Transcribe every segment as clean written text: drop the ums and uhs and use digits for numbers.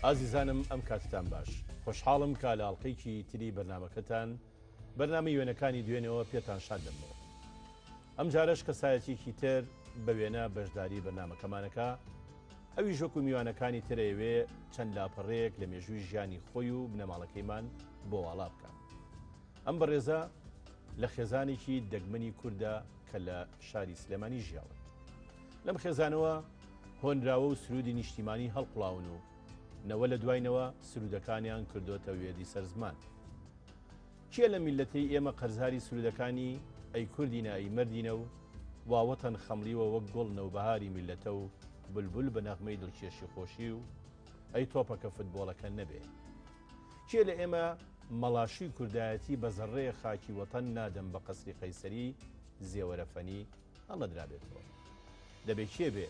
ئازیزانم ئەم کاتتان باش خۆشحاڵم کا لە ئەڵلقەیەکی تری بەرنمەکەتان بەرنامەی وێنەکانی دوێنێەوە پێتان شاد دەبمەوە ئەم جارەش کەسایەتیەکی تر بە وێنە بەشداری بەرنامەکەمانەکا، ئەویش وەکو میوانەکانی تر ئەیەوێ چەند لاپەڕەیەک لە مێژووی ژیانی خۆی و بنەماڵەکەیمان بۆ واڵا بکا. ئەم بەڕێزە لە خێزانێکی دەگمەنی کوردە کە لە شاری سلێمانی ژیاون. لەم خێزانەوە هۆنراوە و سروودی نیشتیمانی هەڵقوڵاون و نەوە لە دوای نەوە سروودەکانیان کردۆتە وێردی سەر زمان. کێ لە میللەتەی ئێمە قەرزاری سرودەکانی ئەی کوردینە ئەی مەردینە و وا وەتەن خەمڵیوە وەک گوڵ نەوبەهاری میللەتە و بولبول بە نەغمەی دڵکێشی خۆشی و ئەی تۆپەکە فتبۆڵەکە نەبێ؟ کێ لە ئێمە مەڵاشوی کوردایەتی بە زەڕڕەیە خاکی وەتەن نادەم بە قەسری قەیسەری زێوەرە فەنی هەڵنەدرابێتەوە؟ دەبێ کێ بێ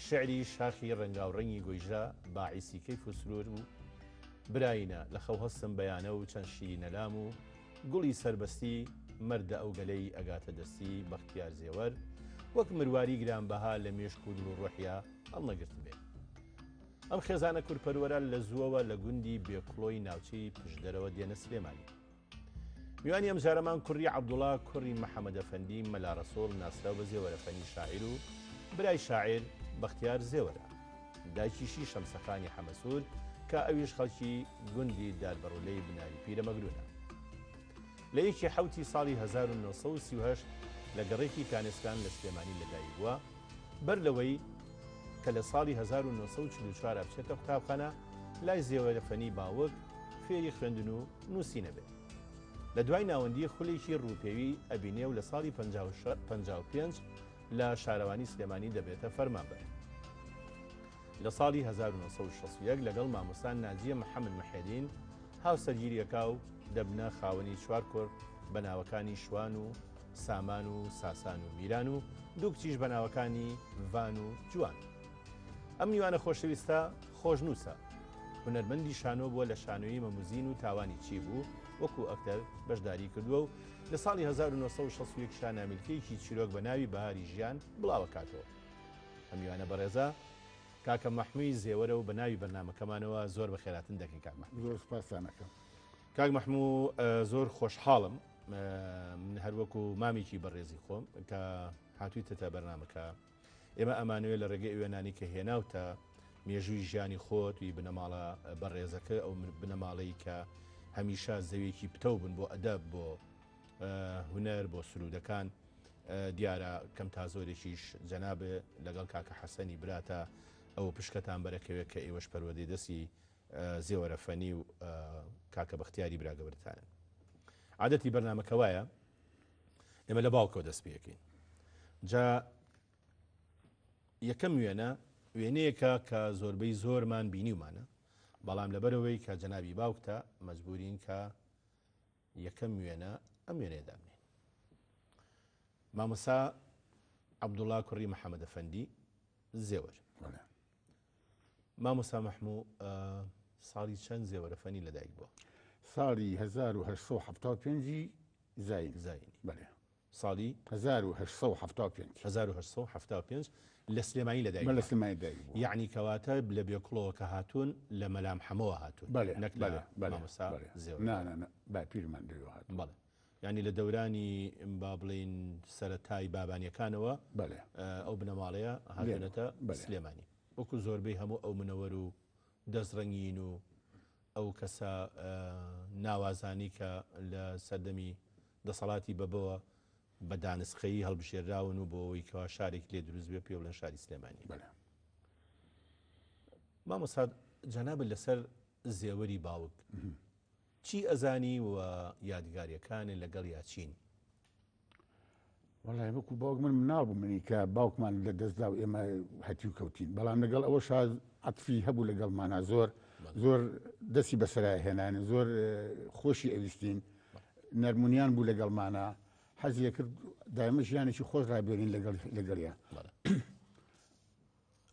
شعری شاخی ڕەنگاوڕەنگی گۆیژە باعیسی کەیف و سرور و براینە لە خەو هەستم بەیانە و چەند شیرینەلام و گوڵی سەربەستی مەردە ئەو گەلەی ئەگاتە دەستی بەختیار زێوەر وەک مرواری گرانبەها لە مێشک و دڵ و ڕۆحیا هەڵنەگرتبێ. ئەم خێزانە کوردپەروەرە لە زووەوە لە گوندی بێکڵۆی ناوچەی پشدەرەوە دێنە سلێمانی. میوانی ئەمجارەمان کوڕی عەبدوڵا کوڕی محەمەد ئەفەندی مەلا ڕەسوڵ ناسراو بە زێوەرەفەنی شاعیر و برای شاعیر بەختیار زێوەرە. دایکیشی شەمسەخانی حەمەسوور کە ئەویش خەڵکی گوندی داربەڕوولەی بناری پیرەمەگرونە. لە یەکی حەوتی ساڵی 1938 لە گەڕێکی کانێسکان لە سلێمانی لەدایک بووە، بەر لەوەی کە لە ساڵی 1944 بچێتە قوتابخانە لای زێوەرەفەنی باوک فێری خوێندن و نووسین ئەبێت. لە دوای ناوەندی خولێکی ڕووپێوی ئەبینێ و لە ساڵی 55 لە شارەوانی سلێمانی دەبێتە فەرمانبەر. لە ساڵی 1961 لەگەڵ مامۆستا ناجیە محەمەد محێدین هاوسەرگیری ئەکا و دەبنە خاوەنی چوار کوڕ بە ناوەکانی شوان و سامان و ساسان و میران و دوو کچیش بە ناوەکانی ڤان و جوان. ئەم میوانە خۆشەویستە خۆشنووسە، هونەرمەندی شانۆ بووە لە شانۆیی مەموزین و تاوانی چی بوو وەکو ئەکتەر بەشداری کردووە و لە ساڵی 1961 شا نامیلکەیەکی چیرۆک بە ناوی بەهاری ژیان بڵاوەکاتەوە. ئەم میوانە بەڕێزە کاکە مەحمووی زێوەرە و بە ناوی بەرنامەکەمانەوە زۆر بەخێراتن دەکەین کاک مەحموو. زۆر سپاستان ئەکەم. کاک مەحموو زۆر خۆشحاڵم من هەروەکو مامێکی بەڕێزی خۆم کە هاتوویتەتە بەرنامەکە ئێمە ئەمانەوێت لە ڕێگەی ئەوێنانی کە هێناوتە مێژووی ژیانی خۆت وی بنەماڵە بەڕێزەکە ئەو بنەماڵەی کە هەمیشە زەویەکی پتەو بن بۆ ئەدەب بۆ هونەر بۆ سرودەکان دیارە کەم تا زۆرێکیش جەنابێ لەگەڵ کاکە حەسەنی براتە ئەو پشکەتان بەرەکەوێت کە ئێوەش پەروەردەی دەستی زێوەرە فەنی و کاکە بەختیاری برا گەورەتانن. عادەتی بەرنامەکە وایە ئێمە لە باوکەوە دەست پێەکەین. جا یەکەم وێنە وێنەیەکە کە زۆربەی زۆرمان بینیومانە بەڵام لەبەرەوەی کە جەنابی باوکتە مەجبورین کە یەکەم وێنە ئەم وێنەیە دابنێین. مامۆستا عەبدوڵا کوڕی محەمەد ئەفەندی زێوەر. مامۆستا مەحموو ساڵی چەند زێوەرەفەنی لەدایک بووە؟ ساڵی 1875 زاین. زاینی. بەڵێ. ساڵی؟ 1875. 1875 لە سلێمانی لەدایک بووە. لە سلێمانی لەدایک بووە. یەعنی کەواتە لە بێکڵەوە کە هاتوون لە مەلام حەمەوە هاتوون. بەڵێ. نەک لە مامۆستا زێوەر. نا نا نا باپیرمان لەوێوە هاتوون. بەڵێ. یانی لە دەورانی با بڵێین سەرەتای بابانیەکانەوە بەڵێ. ئەو بنەماڵەیە هاتوونەتە سلێمانی. وەکو زۆربەی هەموو ئەو منەوەر و دەست ڕەنگین و ئەو کەسە ناوازانی کە لە سەردەمی دەسەڵاتی بەبەوە بە دانسقەیی هەڵبژێراون و بۆ ئەوەی کەوا شارێک لێ دروست بێ پێ بڵێن شاری سلێمانی. بەڵێ. مامۆستا جەنابت لەسەر زێوەری باوک چی ئەزانی و یادگاریەکانت لەگەڵیا چین؟ وەڵای وەکو باوک من مناڵ بوو منی کە باوکمان لە دەستدا و ئێمە هەتیو کەوتین بەڵام لەگەڵ ئەوە شاز عەتفی هەبوو لەگەڵمانە زۆر زۆر دەستی بەسەرا هێنان زۆر خۆشی ئەویستین نەرمونیان بوو لەگەڵمانە حەزی کرد دایمە ژیانێکی خۆش ڕابێنین لەگەڵ لەگەڵیان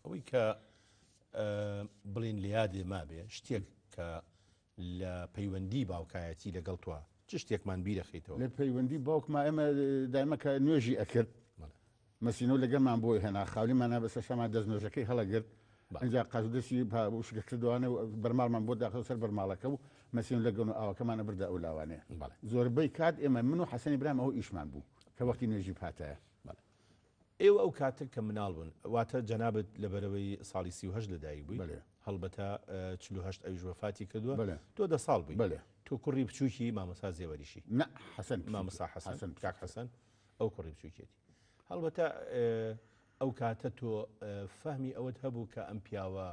ئەوەی کە بڵین لە یادێ مابێ شتێک کە لە پەیوەندی باوکایەتی لەگەڵ تۆ چ شتێکمان بیرەخەیتەوە؟ لە پەیوەندی باوکما ئێمە دایمە کە نوێژی ئەکرد مەسینەوە لەگەڵمان بۆی هێنا خاولیمان بەسەر شەما دەست نوێژەکەی هەڵەگرت. ئینجا قاچ دەستی وشکە کردوانە و بەرماڵمان بۆ داخە سەر بەرماڵەکە و مەسین لەگەن و ئاوەکەمانە بردە ئەو لاوانێ. زۆربەی کات ئێمە من و حەسەنی برام ئەو ئیشمان بوو کە وەختی نوێژی پاتایە. ئێوە ئەو کاتە کە مناڵ بوون، واتە جەنابت لەبەرئەوەی ساڵی 38 لەدایک بووی، هەڵبەتە 48 ئەویش وەفاتی کردووە، تۆ دە ساڵ بووی، تۆ کوڕی بچووکی مامۆستا زێوەریشی؟ نا، حەسەن. مامۆستا حەسەن، کاک حەسەن ئەو کوڕی بچووکیەتی. هەڵبەتە ئەو کاتە تۆ فەهمی ئەوەت هەبوو کە ئەم پیاوە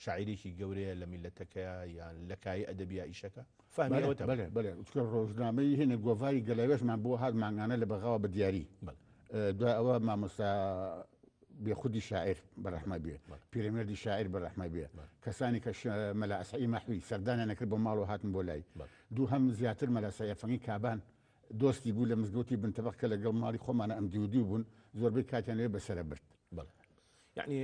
شاعیرێکی گەورەیە لە میللەتەکەیا یان لە کایەی ئەدەبیا ئیشەکە؟ فەهمی بەلێ ئەوەت هەبوو؟ بەلێ بەلێ چونکە ڕۆژنامەی هێنێ گۆڤاری گەلاوێژمان بۆ هات مانگانە لە بەغاوە بە دیاری بەلێ. دوای ئەوە مامۆستا بێخودی شاعیر بە ڕەحمە بێ بەلێ. پیرەمێردی شاعیر بە ڕەحمە بێ بەلێ. کەسانی کە مەلا ئەسعی مەحوی سەردانیان ئەکرد بۆ ماڵەوە هاتن بۆ لای بەلێ. دووهەم زیاتر مەلا سەعی فەنگی کابان دۆستی بوو لە مزگەوتی بنتەبەق کە لەگەڵ ماڵی خۆمانە ئەم دیو دیو بوون زۆربەی کاتیان لەوێ بەسەرە برد. بەڵێ یەعنی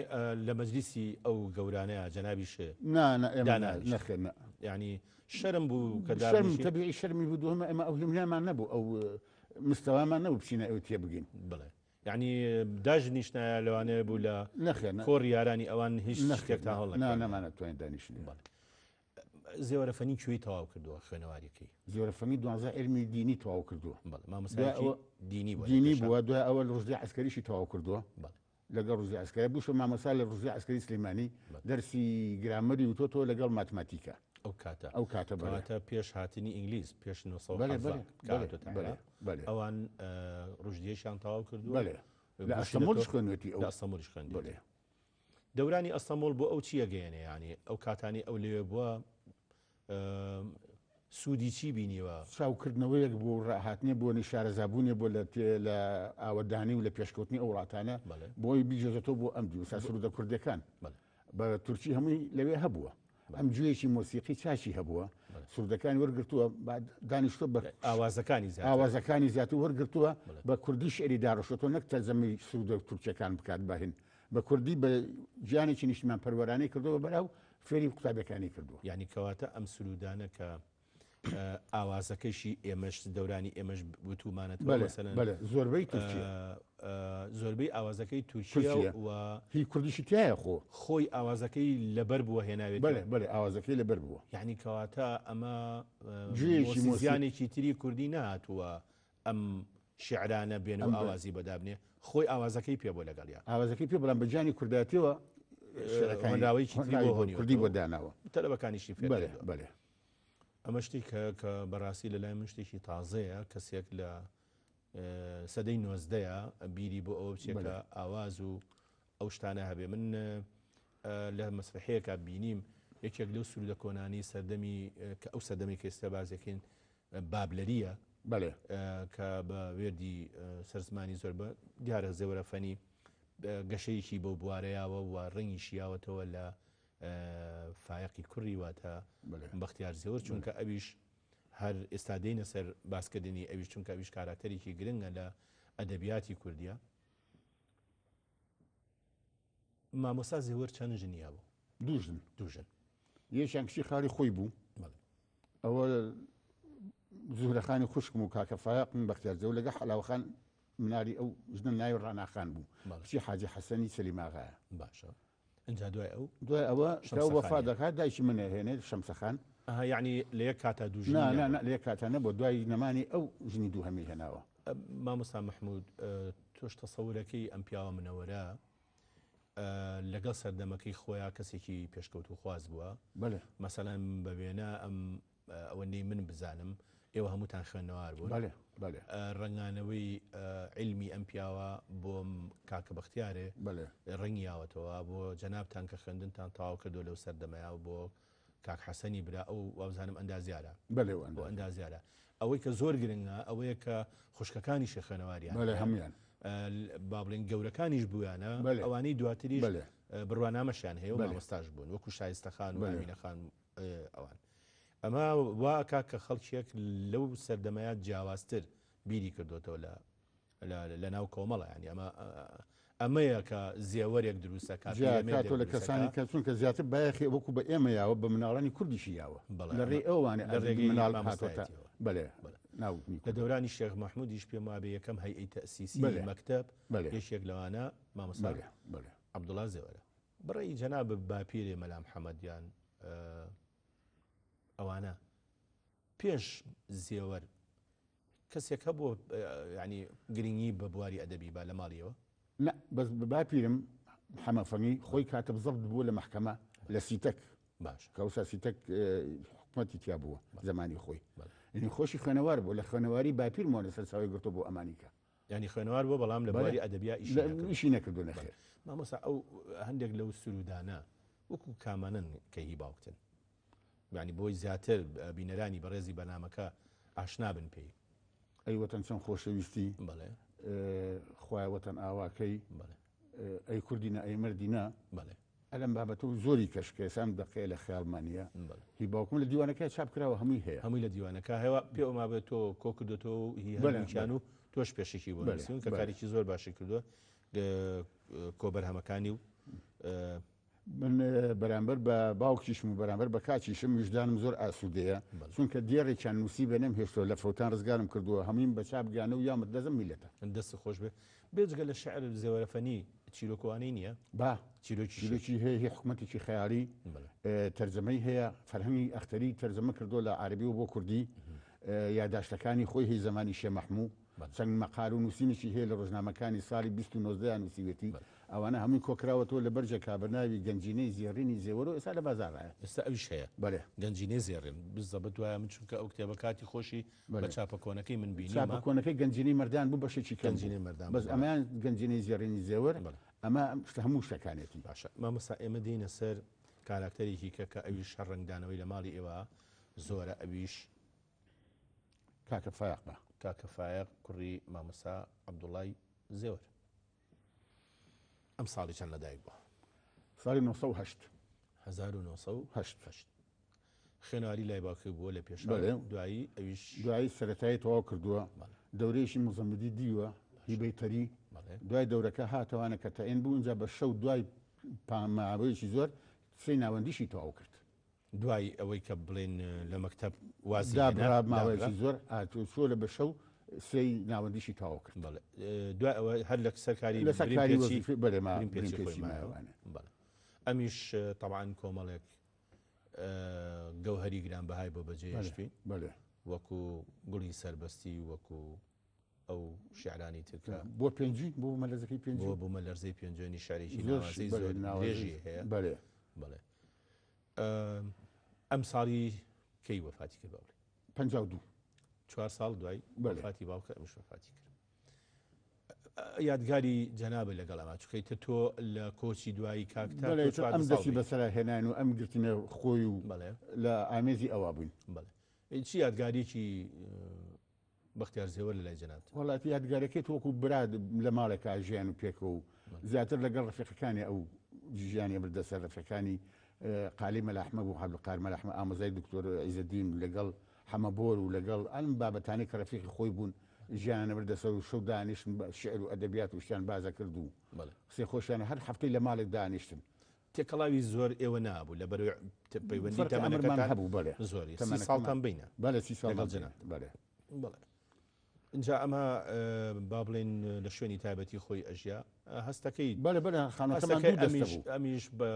لە مەجلیسی ئەو گەورانەیا جەنابیش نا نا ئێمە نا دانانیشت؟ نەخێر نا. یەعنی شەرم بوو کە شەرم دابنیشی؟ تەبیعی شەرمی بوو دووهەم ئێمە ئەو هیمنامان نەبوو ئەو مستەوامان نەبوو بچینە ئەوێ تێبگەین. بەڵێ یەعنی داشنیشتایە لەوانەیە بوو لە نەخێر نا. کۆڕی یارانی ئەوان هیچ نەخێر شتێکتان نا هەڵ نا نەکردایە. نەمانەتوانی دانیشین. بەڵێ زێوەرە فەنی کوێی تەواو کردووە خوێنەواریەکەی؟ زێوەرە فەنی دوانزە عیلمی دینی تەواو کردووە. بەڵێ مامۆستایەکی دینی بووە لە دینی پێشا. بووە، دوای ئەوە ڕوشدی عەسکەریشی تەواو کردووە. بەڵێ. لەگەڵ ڕوشدی عەسکەری بووشە مامۆستا لە ڕوشدی عەسکەری سلێمانی بەڵێ. دەرسی گرامەری وتۆتەوە لەگەڵ ماتماتیکا. ئەو کاتە. ئەو کاتە بەڵێ. کەواتە پێش هاتنی ئینگلیز، پێش نۆ سەد و بەڵێ، حەڤدە بەڵێ، کە بەڵێ، هاتۆتە بەڵێ، عێراق، بەڵێ. ئەوان ڕوشدیەشیان تەواو کردووە. بەڵێ. لە بووشنەتەوە. ئەستەمۆڵیش خوێندوێتی ئەو. لە ئەستەمۆڵیش خوێندوێتی. بەڵێ. دەورانی ئەستەمۆڵ بۆ ئەو چییە گەیەنێ؟ یانی ئەو کاتانەی ئەو لەوێ بووە سوودی چی بینیوە؟ چاوکردنەوەیەک بوو، ڕاهاتنێ بۆ نی شارەزابوونێ بۆ لە لە ئاوەدانی و لە پێشکەوتنی ئەو وڵاتانە بۆی بیگێزێتەوە بۆ ئەم دیو. سا سروودە کوردیەکان بە تورکی هەمووی لەوێ هەبووە. ئەم گوێیەکی مۆسیقی چاکی هەبووە، سروودەکانی وەرگرتووە، دانیشتووە بە ئاوازەکانی زیاتر. ئاوازەکانی زیاتر وەرگرتووە، بە کوردی شیعری داڕشتووە، نەک تەرجەمەی سروودە تورکیەکان بکات بە هین. بە کوردی بە گیانێکی نیشتیمان پەروەرانەی کردووە بەرا و فێری قوتابیەکانی کردووە. یانی کەواتە ئەم سروودانە کە ئاوازەکەشی ئێمەش دەورانی ئێمەش وتومانەتەوە مەسەلەن بەلێ، زۆربەی تورکیە. زۆربەی ئاوازەکەی تورکیە تورکیە. و هی کوردیشی تیایە خۆ. خۆی ئاوازەکەی لەبەر بووە هێناوێتی. بەلێ، بەلێ، ئاوازەکەی لەبەر بووە. یانی کەواتە ئەمە گوێیەکی مۆسیقی مۆسیزیانێکی تری کوردی نەهاتووە ئەم شیعرانە بێن و ئاوازی بۆ دابنێ، خۆی ئاوازەکەی پێ بۆ لەگەڵیا. ئاوازەکەی پێ بەڵام بە گیانی کوردایەتیەوە شیعرەکانی هۆنراوەیەکی تری بۆ هۆنراوەی هۆنیوەتەوە. کوردی بۆ داناوە. تەلەبەکانیشی فێر بەلێ، کردووە. بەلێ. ئەمە شتێک کە بەڕاستی لە لای من شتێکی تازەیە، کەسێک لە سەدەی نۆزدەیە بیری بۆ ئەوە بچێت کە ئاواز و ئەو شتانە هەبێ. من لە مەسرحەیەکە بینیم یەکێک لەو سروودە کۆنانی سەردەمی کە ئەو سەردەمی کە ئێستا بازێکین بابلەریە کە بە وێردی سەرزمانی زۆر بە دیارە زێوەرە فەنی گەشەیەکی بەو بوارەیاوە و ڕەنگی شیاوەتەوە لە فایەقی کوڕی واتە بەختیار زێوەر، چونکە ئەویش هەر ئێستا دێینە سەر باسکردنی ئەویش، چونکە ئەویش کاراکتەرێکی گرنگە لە ئەدەبیاتی کوردیە. مامۆستا زێوەر چەند ژنی هەبوو؟ دوو ژن. دوو ژن. یەکیان کچی خاڵی خۆی بوو. ئەوە زوهرەخانی خوشکم و کاکە فایەقم بەختیار زێوەر لەگەڵ حەلاوەخان مناری ئەو ژنە ناوی ڕاناخان بوو. کچی حاجی حەسەنی سەلیماغایە. باشە. ئینجا دوای ئەو؟ دوای ئەوە شەمسەخانیە. کە وەفا دەکات دایکی من ئەهێنێت شەمسەخان. ئەها، یەعنی لە یەک کاتا دوو ژنی نا، نا، نەبوو؟ نا، لە یەک کاتا نەبوو، دوای نەمانی ئەو ژنی دووهەمی هێناوە. مامۆستا مەحموود، تۆش تەسەورەکەی ئەم پیاوە منەوەرە لەگەڵ سەردەمەکەی خۆیا کەسێکی پێشکەوتوخواز بووە؟ بەلێ. مەسەلەن بە وێنە ئەم ئەوەندەی من بزانم ئێوە هەمووتان خوێندنەوار بوون. بەلێ، بەلێ. ڕەنگانەوەی عیلمی ئەم پیاوە بۆ کاکە بەختیارێ بەلێ. ڕەنگی یاوەتەوە، بۆ جەنابتان کە خوێندنتان تەواو کردووە لەو سەردەمەیا و بۆ کاک حەسەنی برا ئەو وابزانم ئەندازیارە. بەلێ، ئەو بۆ ئەندازیارە. ئەوەی کە زۆر گرنگە ئەوەیە کە خوشکەکانیشی خوێنەواریان بەلێ، هەیە. هەموویان. با بڵێن گەورەکانیش بوویانە، بەلێ. ئەوانەی دواتریش بەلێ. بڕوانامەشیان هەیە و بەلێ. مامۆستاش بوون وەکو شایستە خان و بەلێ. ئامینە خان و، ئەوان. ئەمە وا ئەکا کە خەڵکێک لەو سەردەمەیە جیاوازتر بیری کردوتەوە لە ناو کۆمەڵە. ینی ئەمەیە کە زێوەرێک دروستە کە جیا، پیرەمێردێک کاتۆ لە دروستە کەسانی کە کە چونکە زیاتر بایەخی وەکو بە ئێمە یاوە بە مناڵانی کوردیشی یاوە. بەڵێ، لە ڕێی ئەوانە لە ڕێگەی مناڵ مامۆستایەتیەوە. هاتۆتە. بەڵێ، بەڵێ. ناوتنی لە کوردی. دەورانی شێخ مەحموودیش پێم وابێ یەکەم هەیئەی تەئسیسی بەڵێ. مەکتەب بەڵێ. یەکێک لەوانە مامۆستا بەڵێ، بەڵێ. عەبدوڵڵا زێوەرە. بڕی جەنابت باپیرێ مەلا محەمەد یان ئەوانە پێش زێوەر کەسێک هەبوو ینی گرنگی بە بواری ئەدەبی با لە ماڵیەوە؟ نا بەس باپیرم حەمە فەنی خۆی کاتب زەبت بووە لە مەحکەمە لە سیتەک باش کەوسا سیتەک حکومەتی تیا بووە زمانی خۆی یعنی خۆشی خوێنەوار بوو لە خوێنەواری باپیرمەوە لەسەر چاوی گرتووە بۆ ئەمانیکە یانی خوێنەوار بووە بەڵام لە بواری ئەدەبیا ئیشی نەکردووە. ئیشی نەکردووە نەخێر. مامۆستا ئەو هەندێک لەو سروودانە وەکوو کامانەن کە هی باوکتن؟ یانی بۆی زیاتر بینەرانی بەڕێزی بەرنامەکە ئاشنا بن پێی. ئەی وەتەن چەند خۆشەویستی. بەڵێ. خوایە وەتەن ئاواکەی. بەڵێ. ئەی کوردینە ئەی مەردینە. بەڵێ. ئەلەم بابەتە و زۆری کەش کە ئێستا ئەم دەقەیە لە خەیاڵما نییە هی باوکم لە دیوانەکە چاپ کراوە هەمووی هەیە. هەمووی لە دیوانەکە هەیە پێ ئەو مابێت تۆ کۆ کردوێتەوە و هی هەردووکیان و تۆش پێشێکی بۆ نووسیون کە کارێکی زۆر باشی کردووە کۆبەرهەمەکانی و من بەرامبەر بە باوکیشم و بەرامبەر بە کاکیشم ویژدانم زۆر ئاسوودەیە چونکە دێڕێکیان نووسی بێ نەمهێشتەوە لە فەوتان ڕزگارم کردووە هەموویم بە چاپ گیانە و یامت دەزم میلەتە. دەست خۆش بێ. بێجگە لە شیعر زێوەرەفەنی چیرۆکوانەی نییە؟ با، چیرۆکیشی. چیرۆکی هەیە هی حکومەتێکی خەیاڵی، تەرجەمەی هەیە، فەرهەنگی ئەختەری تەرجەمە کردووە لە عەرەبیەوە بۆ کوردی، یاداشتەکانی خۆی هەی زەمانی شێ مەحموو، چەند مەقال و نووسینێکی هەیە لە ڕۆژنامەکانی ساڵی 20 و نۆزدەیا نووسیوێتی، ئەوانە هەمووی کۆکراوەتەوە لە بەرجێکا بە ناوی گەنجینەی زێڕینی زێوەر و ئێستا لە بازاڕایە. ئێستا ئەویش هەیە. بەلێ. گەنجینەی زێڕین. بزەبت وایە من چونکە ئەو کتێبە کاتی خۆشی بە چاپە کۆنەکەی من بینیومە. چاپە کۆنەکەی گەنجینەی مەردان بوو بەشێکی کەم بوو. گەنجینەی مەردان بوو. بەس ئەمەیان گەنجینەی زێڕینی زێوەر ئەمە شتە هەموو شتەکانێتی. باشە مامۆستا ئێمە دێینە سەر کاراکتەرێکی کە کە ئەویش هەر ڕەنگدانەوەی لە ماڵی ئێوە زۆرە ئەویش کاکە فایەقە. کاکە فایەق کوڕی مامۆستا عەبدوڵای زێوەر. ئەم ساڵی چەند لەدایک بووە؟ ساڵی 908. 1908. خوێنەواری لای باوکی بووە لە پێشا دوایی ئەویش دوایی سەرەتایی تەواو کردووە دەورەیەکی مزەمدی دیوە هی بەیتەری دوای دەورەکە هاتەوانە کە تەئین بوو اینجا بە شەو دوای ماوەیەکی زۆر سێ ناوەندیشی تەواو کرد. دوای ئەوەی کە بڵێن لە مەکتەب وازی دابرا ماوەیەکی زۆر هاتوچۆ لە بە شەو سێی ناوەندیشی تەواو کرد. بەڵێ دوای ئەوە هەر لە سەر کاری لەسەر کاری وەزیفی بەرێ ما برین پێچی مایەوانێ. بەڵێ ئەمیش تەبعەن کۆمەڵێک گەوهەری گرانبەهای بۆ بەجێ هێشتوین بەڵێ وەکو گوڵی سەربەستی وەکو ئەو شعرانی تر کە بۆ پێنجی بۆ مەلەزەکەی پێنجی بۆ بوومەلەرزەی پێنجوێنی شعرێکی ناوازەی زۆر درێژی هەیە بەڵێ بەڵێ ئەم ساڵی کەی وەفاتی کرد باوڵێ؟ 52. چوار ساڵ دوای وەفاتی باوکە ئەمیش وەفاتی کرد. یادگاری جەنابە لەگەڵ ئەمە چونکە ئیتر تۆ لە کۆچی دوایی کاک تا بەڵێ تۆ ئیتر ئەم 14 ساڵ دەستی بووی. بەسەرا هێناین و ئەم گرتینە خۆی و بەڵێ. لە ئامێزی ئەوا بووین. بەڵێ. چی یادگاریەکی بەختیار زێوەر لە لای جەنابت؟ وەڵا یادگارەکەی تۆ وەکوو برا لە ماڵێکا ژیان و پێکەوە و زیاتر لەگەڵ ڕەفیقەکانی ئەو ژیانی بردە سەر ڕەفیقەکانی قالی مەلا ئەحمە بوو عەبدولقادر مەلا ئەحمە ئامۆزای دکتۆر عیزەدین و لەگەڵ حەمە بۆر و لەگەڵ ئەم بابەتانەی کە ڕەفیقی خۆی بوون ژیانیان بردە سەر و شەو دانیشتن بە شیعر و ئەدەبیات و شتیان بازە کرد و قسەی خۆشیان هەر هەفتەی لە ماڵێک دانیشتن. تێکەڵاوی زۆر ئێوە نابوو لە بەرەوەی پەیوەندی فەرقی عەمرمان تەمەنەکەتان هەبوو بەڵێ زۆری سی تەمەنەکەمان ساڵتان بینە بەڵێ سی لەگەڵ ساڵمان بینە جەنابت بەڵێ. بەڵێ ئینجا ئەمە با بڵێین لە شوێنی تایبەتی خۆی ئەژیا هەستەکەی بەڵێ بەڵێ خانووەکەمان هەستەکەی دوو دەستە ئەمیش بوو. ئەمیش بە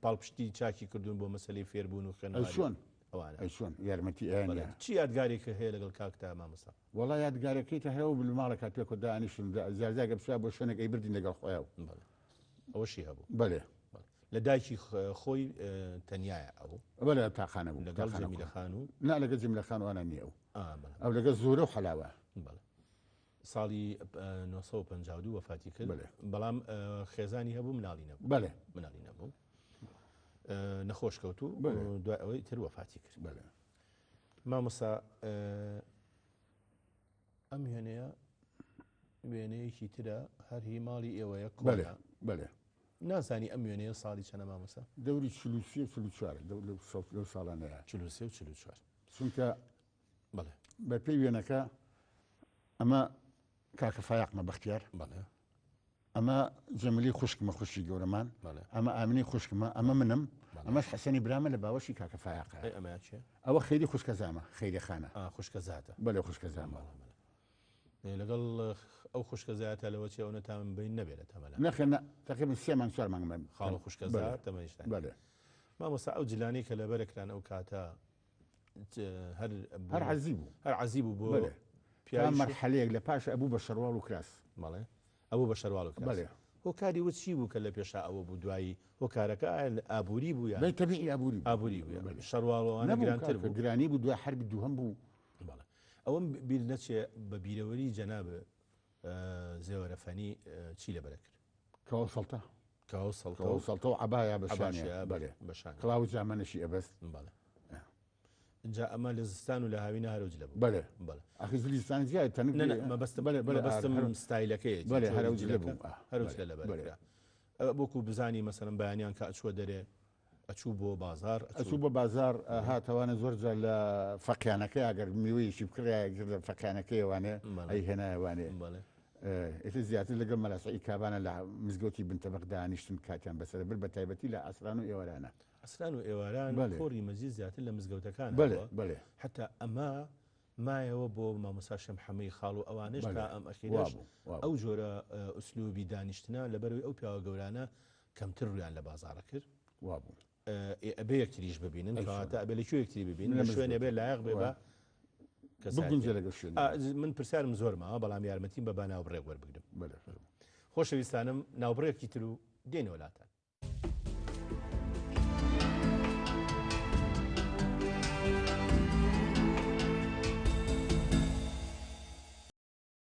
پاڵپشتی چاکی کردوون بۆ مەسەلەی فێربوون و ئەی خوێنەواری چۆن ئەوانە. ئەی چۆن یارمەتی ئەیان بەڵێ یا. چی یادگارێک هەیە لەگەڵ کاکتا مامۆستا؟ وەڵا یادگارەکەی تە هەر ئەو بوو لە ماڵێکا پێکەوە دانیشتن جار جار گەر بچوایە بۆ شوێنێک ئەیبردین لەگەڵ خۆیا و. بەڵێ ئەوەشی هەبوو. بەلێ. بەڵێ لە دایکی خۆی تەنیایە ئەو؟ بەلێ تاقانە بوو. لەگەڵ جەمیلە خان و؟ نا لەگەڵ جەمیلە خان وانە نییە ئەو. ئا بەڵێ. ئەو لەگەڵ زۆرە و حەلاوە. بەڵێ. ساڵی 952 وەفاتی کرد. بەلێ. بەڵام خێزانی هەبوو مناڵی نەبوو. بەلێ. مناڵی نەبوو. نەخۆش کەوت و بەلێ. دوای ئەوەی تر وەفاتی کرد. بەلێ. مامۆستا ئەم وێنەیە وێنەیەکی ترە هەر هی ماڵی ئێوەیە بەلێ کۆنە. بەلێ. نازانی ئەم وێنەیە ساڵی چەنە مامۆستا؟ دەوری 43 و 44 لەو ساڵانەیە. 43 و 44. چونکە بەڵێ. بە پێی وێنەکە ئەمە کاکە فایەقمە بەختیار. بەڵێ. ئەمە جەمیلی خوشکمە خوشکی گەورەمان. بەڵێ. ئەمە ئامینەی خوشکمە، ئەمە منم، بەڵێ. ئەمەش حەسەنی برامە لە باوەشی کاکە فایەقە. ئەی ئەمە چییە؟ ئەوە خەیری خوشکەزامە، خەیری خانە. ئا خوشکەزاتە. بەڵێ خوشکەزامە. بەڵێ، بەڵێ. لەگەڵ ئەو خوشکەزایەتا لەوە چێ ئەونە تام بین نەبێ لە تەمەنا. نەخێر نا تەقریبەن سێ مانگ چوار مانگ من. خاڵ و خوشکەزا تەمەنیشتان. بەلێ. مامۆستا ئەو جلانەی کە لەبەرە کران ئەو کاتە هەر هەر عەزی بوو. هەر عەزی بوو بۆ بەلێ. تا مەرحەلەیەک لە پاش ئەبوو بە شەرواڵ و کراس. بەڵێ ئەبوو بە شەرواڵ و کراس. بەلێ. هۆکاری وە چی بوو کە لە پێشا ئەوە بوو دوایی هۆکارەکە ئایا ئابووری بوو یان؟ بەلێ تەبیعی ئابووری بوو. ئابووری بوو. شەرواڵ و ئەوانە گرانتر بوو. گرانی بوو دوای حەربی دووهەم بوو. بەڵێ ئەوەم بیر نەچێ بە بیرەوەری جەناب زێوەرە فەنی چی لەبەرە کرد؟ کەوا سەڵتە. کەوا سەڵتە و سەڵتە و عەبایا بە شانیا بەلێ بە شانیا. کڵاو و جامەنەشی ئەبەست. بەڵێ. جا ئەمە لە زستان و لە هاوینە هەرو جلە بوو. بەلێ. بەڵێ. ئەخی زلی زستان زیاد تەنک نە نە مەبەستم بەلێ بەلێ مەبەستم ستایلەکەیەتی. بەلێ هەرو جلە بوو. هەرو جلە لەبەر کرا. وەکوو بزانی مەسەلەن بەیانیان کە ئەچووە دەرێ ئەچوو بۆ بازاڕ ئەچوو بۆ بازاڕ هاتەوانە زۆر جار لە فەقیانەکەی ئەگەر میوەیەکی بکڕایە لە فەقیانەکەی وانێ ئەی هێنایە وانێ ئێتر زیاتر لەگەڵ مەلا سەعید کابانە لە مزگەوتی بنتەبەق دانیشتن کاتیان بەسەر برد بە تایبەتی لە عەسران و ئێوارانە. عەسران و ئێواران کۆڕی مەجلیس زیاتر لە مزگەوتەکان بەڵێ بەڵێ. حەتا ئەمە مایەوە بۆ مامۆستا شێخ محەمەی خاڵ و ئەوانەش تا ئەم ئەخیرەش ئەو جۆرە ئوسلوبی دانیشتنە لەبەرەوەی ئەو پیاوە گەورانە کەمتر ڕویان لە بازاڕە کرد. وابوو. ئێ ئەبێ یەکتریش ببینن کەواتە ئەبێ لە کوێ یەکتری ببینن لە شوێنێ بێ لایەق بێ بە بگونجێ لەگەڵ شوێن. من پرسیارم زۆر ماوە بەڵام یارمەتیم بە با ناوبڕێک وەربگرم. خۆشەویستانم ناوبڕێکی تر و دێنەوە لاتان.